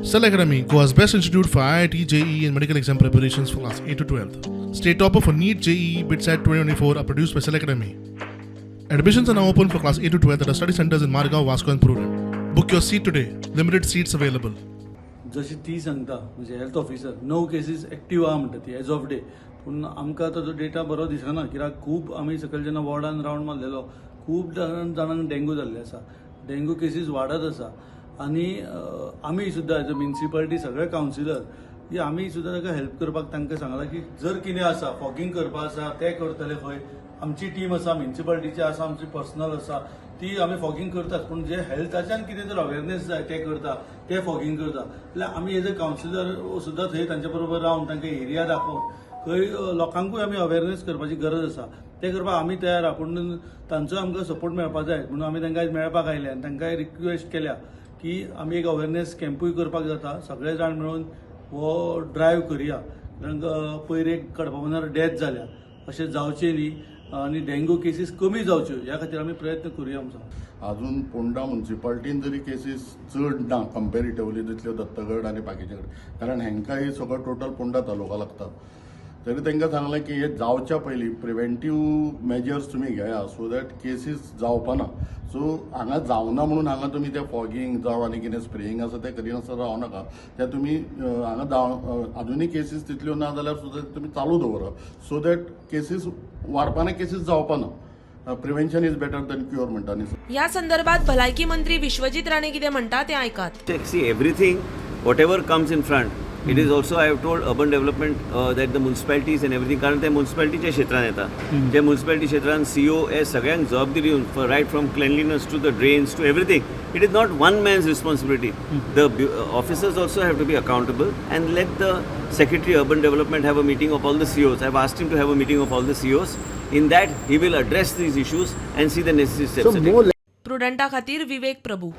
Cell Academy, Goa's best institute for IIT, JEE, and medical exam preparations for class 8 to 12. State topper for NEET, JEE, BITSAT 2024 are produced by Cell Academy. Admissions are now open for class 8 to 12 at our study centers in Margao, Vasco, and Prudent. Book your seat today. Limited seats available. जशी ती सांगता, म्हणजे health officer, णव cases active आहा म्हणटा ती as of day. पूण आमकां ताजो डेटा बरो दिसना, कित्याक खूब आमी सकयल जेन्ना वॉर्डान रावंड मारलेलो, खूब जाणांक डेंगू जाल्ले आसा. डेंगू केसीस वाडत आसा आनी आमी सुद्दां एज अ म्युनिसिपालिटी सगळे कावन्सिलर की आमी सुद्दां ताका हेल्प करपाक तांकां सांगलां की जर कितें आसा, फॉगिंग करपा आसा, तें करतले. खंय आमची टीम आसा, म्युनिसिपालिटीची आसा, आमची पर्सनल आसा, ती आमी फॉगिंग करतात. पूण जे हेल्थाच्यान कितें जर अवेरनेस जाय, ते करता, ते फॉगिंग करता. जाल्यार आमी एज अ कावन्सिलर सुद्दां थंय तांच्या बरोबर रावन तांकां एरिया दाखोवन खंय लोकांकूय आमी अवेरनेस करपाची गरज आसा, तें करपाक आमी तयार आहा. पूण तांचो आमकां सपोर्ट मेळपाक जाय म्हणून आमी तांकां आयज मेळपाक आयले आनी तांकांय रिक्वेस्ट केल्या की आमी एक अवेरनेस कॅम्पूय करपाक जाता. सगळे जाण मेळून हो ड्रायव्ह करुया, कारण पयर एक कडपाबंदर डेथ जाल्या. अशें जावचें न्ही आनी डेंगू केसीस कमी जावच्यो ह्या खातीर आमी प्रयत्न करुया आमचो. अजून पोंडा मुन्सिपाल्टीन जरी केसीस चड ना कंपेरिटिवली तितल्यो दत्तगड आनी बाकीचे कडेन, कारण हेंकां ही सगळो टोटल पोंडा तालुका लागता. तरी तांकां सांगलें की हे जावच्या पयलीं प्रिवेंटीव मेजर्स तुमी घेया, सो that cases जावपाना. सो हांगा जावना म्हणून हांगा तुमी ते फॉगिंग जावं आनी कितें स्प्रेईंग आसा तें करिनासतना रावं नाका. ते तुमी हांगा जाव अजुनूय केसीस तितल्यो ना जाल्यार सुद्दां तुमी चालू दवरात, सो that cases वाडपाना, केसीस जावपाना. Prevention is better than cure म्हणटा न्ही. ह्या संदर्भात भलायकी मंत्री विश्वजीत राणे कितें म्हणटा तें आयकात. See, everything, whatever comes in front, it is also, I have told urban development that the municipalities and everything, कारण ते म्युन्सिपालिटीच्या क्षेत्रान येता. जे म्युन्सिपालिटी क्षेत्रान सीओ हे सगळ्यांक जबाबदारी दिवन, right from cleanliness to the drains to everything, it is not one man's responsibility. The officers also have to be accountable and let the Secretary Urban Development have a meeting of all the COs. I have asked him to have a meeting of all the COs. In that, he will address these issues and see the necessary steps So are taken. More प्रुडंटा खातीर विवेक प्रभू.